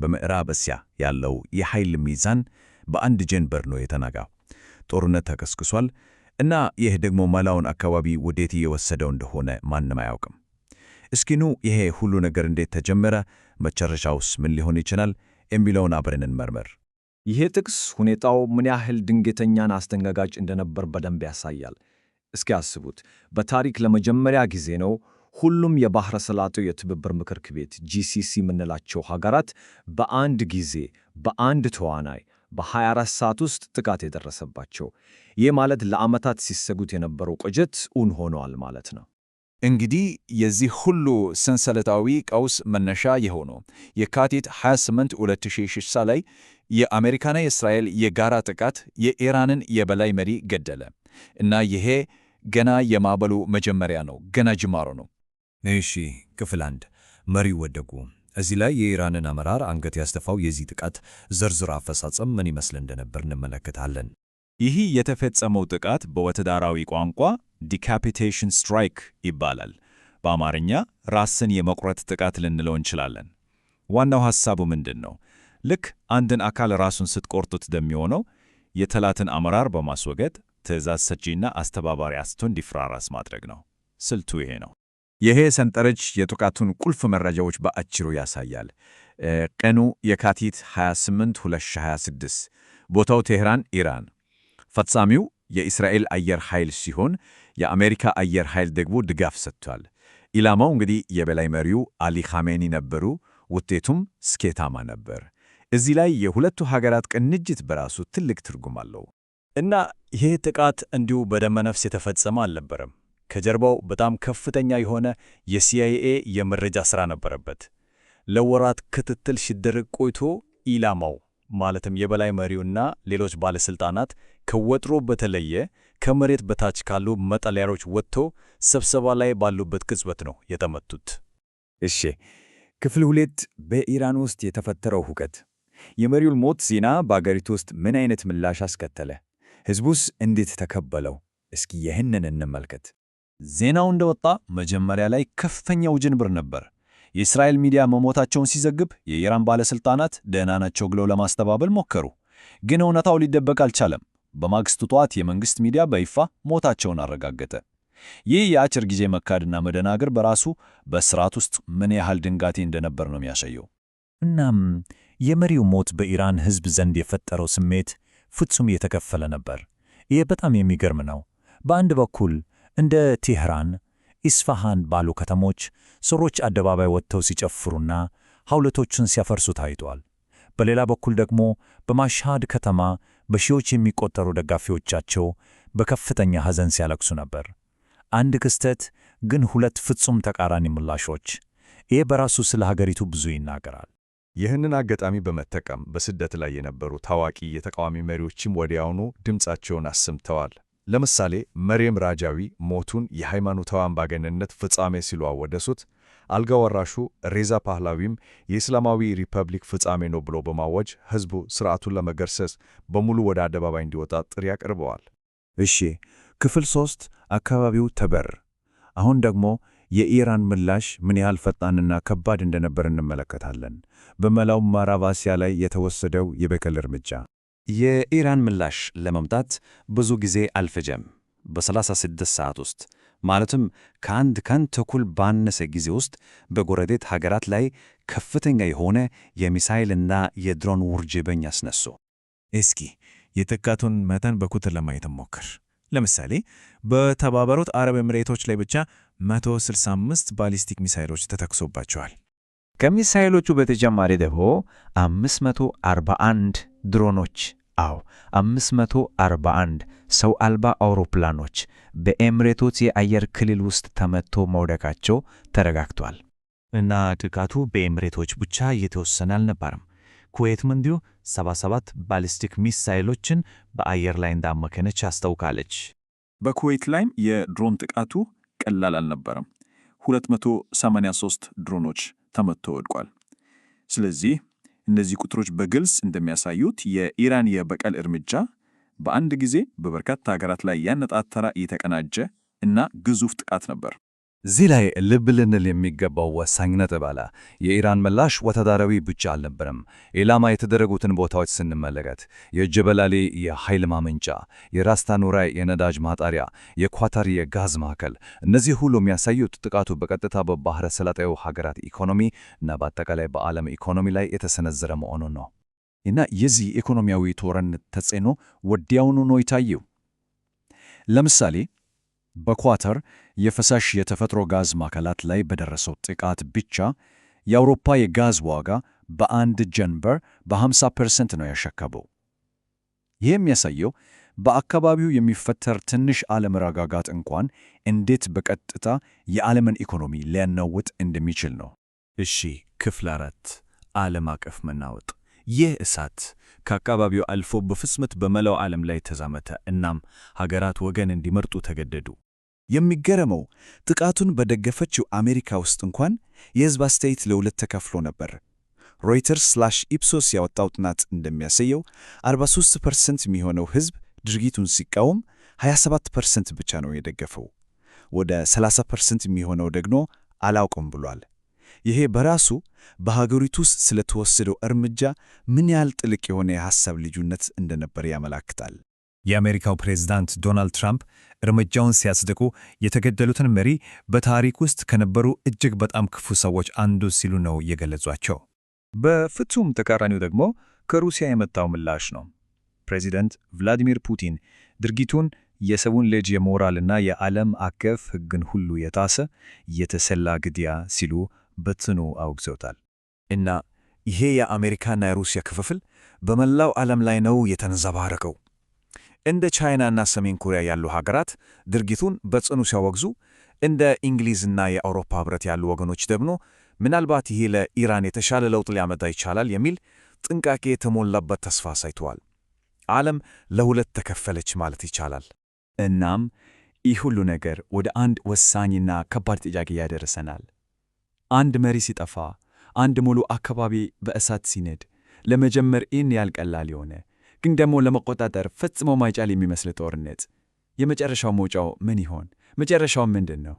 በምዕራብ እስያ ያለው የኃይል ሚዛን በአንድ ጀንበር ነው የተናጋው። ጦርነት ተቀስቅሷል እና ይህ ደግሞ መላውን አካባቢ ወዴት እየወሰደው እንደሆነ ማንም አያውቅም። እስኪ ኑ ይሄ ሁሉ ነገር እንዴት ተጀመረ፣ መጨረሻውስ ምን ሊሆን ይችላል የሚለውን አብረን እንመርምር። ይሄ ጥቅስ ሁኔታው ምን ያህል ድንገተኛና አስደንጋጭ እንደነበር በደንብ ያሳያል። እስኪ አስቡት፣ በታሪክ ለመጀመሪያ ጊዜ ነው ሁሉም የባሕረ ሰላጤው የትብብር ምክር ቤት GCC የምንላቸው ሀገራት በአንድ ጊዜ በአንድ ተዋናይ በ24 ሰዓት ውስጥ ጥቃት የደረሰባቸው። ይህ ማለት ለዓመታት ሲሰጉት የነበረው ቅዠት እውን ሆኗል ማለት ነው። እንግዲህ የዚህ ሁሉ ሰንሰለታዊ ቀውስ መነሻ የሆነው የካቲት 28 2006 ላይ የአሜሪካና የእስራኤል የጋራ ጥቃት የኢራንን የበላይ መሪ ገደለ እና ይሄ ገና የማዕበሉ መጀመሪያ ነው፣ ገና ጅማሮ ነው። እሺ፣ ክፍል አንድ፣ መሪው ወደቁ። እዚህ ላይ የኢራንን አመራር አንገት ያስደፋው የዚህ ጥቃት ዝርዝር አፈጻጸም ምን ይመስል እንደነበር እንመለከታለን። ይህ የተፈጸመው ጥቃት በወታደራዊ ቋንቋ decapitation strike ይባላል። በአማርኛ ራስን የመቁረጥ ጥቃት ልንለው እንችላለን። ዋናው ሐሳቡ ምንድን ነው? ልክ አንድን አካል ራሱን ስትቆርጡት እንደሚሆነው የጠላትን አመራር በማስወገድ ትዕዛዝ ሰጪና አስተባባሪ አስቶ እንዲፈራረስ ማድረግ ነው። ስልቱ ይሄ ነው። ይሄ ሰንጠረዥ የጥቃቱን ቁልፍ መረጃዎች በአጭሩ ያሳያል። ቀኑ የካቲት 28 2026፣ ቦታው ቴህራን፣ ኢራን። ፈጻሚው የእስራኤል አየር ኃይል ሲሆን የአሜሪካ አየር ኃይል ደግሞ ድጋፍ ሰጥቷል። ኢላማው እንግዲህ የበላይ መሪው አሊ ኻሜኒ ነበሩ። ውጤቱም ስኬታማ ነበር። እዚህ ላይ የሁለቱ ሀገራት ቅንጅት በራሱ ትልቅ ትርጉም አለው። እና ይህ ጥቃት እንዲሁ በደመነፍስ የተፈጸመ አልነበረም። ከጀርባው በጣም ከፍተኛ የሆነ የሲአይኤ የመረጃ ሥራ ነበረበት። ለወራት ክትትል ሲደረግ ቆይቶ ኢላማው ማለትም የበላይ መሪውና ሌሎች ባለሥልጣናት ከወትሮ በተለየ ከመሬት በታች ካሉ መጠለያዎች ወጥቶ ስብሰባ ላይ ባሉበት ቅጽበት ነው የተመቱት። እሺ፣ ክፍል ሁለት፣ በኢራን ውስጥ የተፈጠረው ሁከት። የመሪው ሞት ዜና በአገሪቱ ውስጥ ምን አይነት ምላሽ አስከተለ? ሕዝቡስ እንዴት ተቀበለው? እስኪ ይህንን እንመልከት። ዜናው እንደወጣ መጀመሪያ ላይ ከፍተኛ ውዥንብር ነበር። የእስራኤል ሚዲያ መሞታቸውን ሲዘግብ የኢራን ባለሥልጣናት ደህና ናቸው ብለው ለማስተባበል ሞከሩ። ግን እውነታው ሊደበቅ አልቻለም። በማግስቱ ጠዋት የመንግሥት ሚዲያ በይፋ ሞታቸውን አረጋገጠ። ይህ የአጭር ጊዜ መካድና መደናገር በራሱ በስርዓት ውስጥ ምን ያህል ድንጋጤ እንደነበር ነው የሚያሳየው። እናም የመሪው ሞት በኢራን ሕዝብ ዘንድ የፈጠረው ስሜት ፍጹም የተከፈለ ነበር። ይህ በጣም የሚገርም ነው። በአንድ በኩል እንደ ቴህራን፣ ኢስፋሃን ባሉ ከተሞች ሰዎች አደባባይ ወጥተው ሲጨፍሩና ሐውልቶችን ሲያፈርሱ ታይቷል። በሌላ በኩል ደግሞ በማሽሃድ ከተማ በሺዎች የሚቆጠሩ ደጋፊዎቻቸው በከፍተኛ ሐዘን ሲያለቅሱ ነበር። አንድ ክስተት ግን ሁለት ፍጹም ተቃራኒ ምላሾች። ይህ በራሱ ስለ ሀገሪቱ ብዙ ይናገራል። ይህንን አጋጣሚ በመጠቀም በስደት ላይ የነበሩ ታዋቂ የተቃዋሚ መሪዎችም ወዲያውኑ ድምፃቸውን አሰምተዋል። ለምሳሌ መርየም ራጃዊ ሞቱን የሃይማኖታዊ አምባገነንነት ፍጻሜ ሲሉ አወደሱት። አልጋ ወራሹ ሬዛ ፓህላዊም የእስላማዊ ሪፐብሊክ ፍጻሜ ነው ብሎ በማወጅ ሕዝቡ ስርዓቱን ለመገርሰስ በሙሉ ወደ አደባባይ እንዲወጣ ጥሪ አቅርበዋል። እሺ፣ ክፍል ሶስት፣ አካባቢው ተበር። አሁን ደግሞ የኢራን ምላሽ ምን ያህል ፈጣንና ከባድ እንደነበር እንመለከታለን። በመላው ምዕራብ እስያ ላይ የተወሰደው የበቀል እርምጃ። የኢራን ምላሽ ለመምጣት ብዙ ጊዜ አልፈጀም። በ36 ሰዓት ውስጥ ማለትም ከአንድ ቀን ተኩል ባነሰ ጊዜ ውስጥ በጎረቤት ሀገራት ላይ ከፍተኛ የሆነ የሚሳይልና የድሮን ውርጅብኝ አስነሱ። እስኪ የጥቃቱን መጠን በቁጥር ለማየት እንሞክር። ለምሳሌ በተባበሩት አረብ ኤምሬቶች ላይ ብቻ 165 ባሊስቲክ ሚሳይሎች ተተኩሶባቸዋል። ከሚሳይሎቹ በተጨማሪ ደግሞ 541 ድሮኖች፣ አዎ 541 ሰው አልባ አውሮፕላኖች በኤምሬቶች የአየር ክልል ውስጥ ተመትቶ መውደቃቸው ተረጋግጧል። እና ጥቃቱ በኤምሬቶች ብቻ የተወሰነ አልነበረም። ኩዌትም እንዲሁ 77 ባሊስቲክ ሚሳይሎችን በአየር ላይ እንዳመከነች አስታውቃለች። በኩዌት ላይም የድሮን ጥቃቱ ቀላል አልነበረም። 283 ድሮኖች ተመትቶ ወድቋል። ስለዚህ እነዚህ ቁጥሮች በግልጽ እንደሚያሳዩት የኢራን የበቀል እርምጃ በአንድ ጊዜ በበርካታ ሀገራት ላይ ያነጣጠረ፣ የተቀናጀ እና ግዙፍ ጥቃት ነበር። እዚህ ላይ ልብ ልንል የሚገባው ወሳኝ ነጥብ አለ። የኢራን ምላሽ ወታደራዊ ብቻ አልነበረም። ኢላማ የተደረጉትን ቦታዎች ስንመለከት የጀበል አሊ የኃይል ማመንጫ፣ የራስ ታኑራ የነዳጅ ማጣሪያ፣ የኳታር የጋዝ ማዕከል፣ እነዚህ ሁሉ የሚያሳዩት ጥቃቱ በቀጥታ በባህረ ሰላጤው ሀገራት ኢኮኖሚ እና በአጠቃላይ በዓለም ኢኮኖሚ ላይ የተሰነዘረ መሆኑን ነው። እና የዚህ ኢኮኖሚያዊ ጦርነት ተጽዕኖ ወዲያውኑ ነው የታየው። ለምሳሌ በኳታር የፈሳሽ የተፈጥሮ ጋዝ ማዕከላት ላይ በደረሰው ጥቃት ብቻ የአውሮፓ የጋዝ ዋጋ በአንድ ጀንበር በ50% ነው ያሻቀበው። ይህ የሚያሳየው በአካባቢው የሚፈጠር ትንሽ አለመረጋጋት እንኳን እንዴት በቀጥታ የዓለምን ኢኮኖሚ ሊያናውጥ እንደሚችል ነው። እሺ፣ ክፍል 4፣ ዓለም አቀፍ መናወጥ። ይህ እሳት ከአካባቢው አልፎ በፍጥነት በመላው ዓለም ላይ ተዛመተ። እናም ሀገራት ወገን እንዲመርጡ ተገደዱ። የሚገርመው ጥቃቱን በደገፈችው አሜሪካ ውስጥ እንኳን የሕዝብ አስተያየት ለሁለት ተከፍሎ ነበር። ሮይተርስ/ኢፕሶስ ያወጣው ጥናት እንደሚያሳየው 43% የሚሆነው ሕዝብ ድርጊቱን ሲቃወም፣ 27% ብቻ ነው የደገፈው። ወደ 30% የሚሆነው ደግሞ አላውቅም ብሏል። ይሄ በራሱ በሀገሪቱ ውስጥ ስለተወሰደው እርምጃ ምን ያህል ጥልቅ የሆነ የሐሳብ ልዩነት እንደነበር ያመላክታል። የአሜሪካው ፕሬዝዳንት ዶናልድ ትራምፕ እርምጃውን ሲያጽድቁ የተገደሉትን መሪ በታሪክ ውስጥ ከነበሩ እጅግ በጣም ክፉ ሰዎች አንዱ ሲሉ ነው የገለጿቸው። በፍጹም ተቃራኒው ደግሞ ከሩሲያ የመጣው ምላሽ ነው። ፕሬዚደንት ቭላዲሚር ፑቲን ድርጊቱን የሰውን ልጅ የሞራልና የዓለም አቀፍ ሕግን ሁሉ የጣሰ የተሰላ ግድያ ሲሉ በጽኑ አውግዘውታል። እና ይሄ የአሜሪካና የሩሲያ ክፍፍል በመላው ዓለም ላይ ነው የተንጸባረቀው። እንደ ቻይናና ሰሜን ኮሪያ ያሉ ሀገራት ድርጊቱን በጽኑ ሲያወግዙ፣ እንደ እንግሊዝና የአውሮፓ ሕብረት ያሉ ወገኖች ደግሞ ምናልባት ይሄ ለኢራን የተሻለ ለውጥ ሊያመጣ ይቻላል የሚል ጥንቃቄ የተሞላበት ተስፋ አሳይተዋል። ዓለም ለሁለት ተከፈለች ማለት ይቻላል። እናም ይህ ሁሉ ነገር ወደ አንድ ወሳኝና ከባድ ጥያቄ ያደርሰናል። አንድ መሪ ሲጠፋ፣ አንድ ሙሉ አካባቢ በእሳት ሲነድ፣ ለመጀመር ይህን ያህል ቀላል የሆነ ግን ደግሞ ለመቆጣጠር ፈጽሞ ማይቻል የሚመስል ጦርነት የመጨረሻው መውጫው ምን ይሆን? መጨረሻው ምንድን ነው?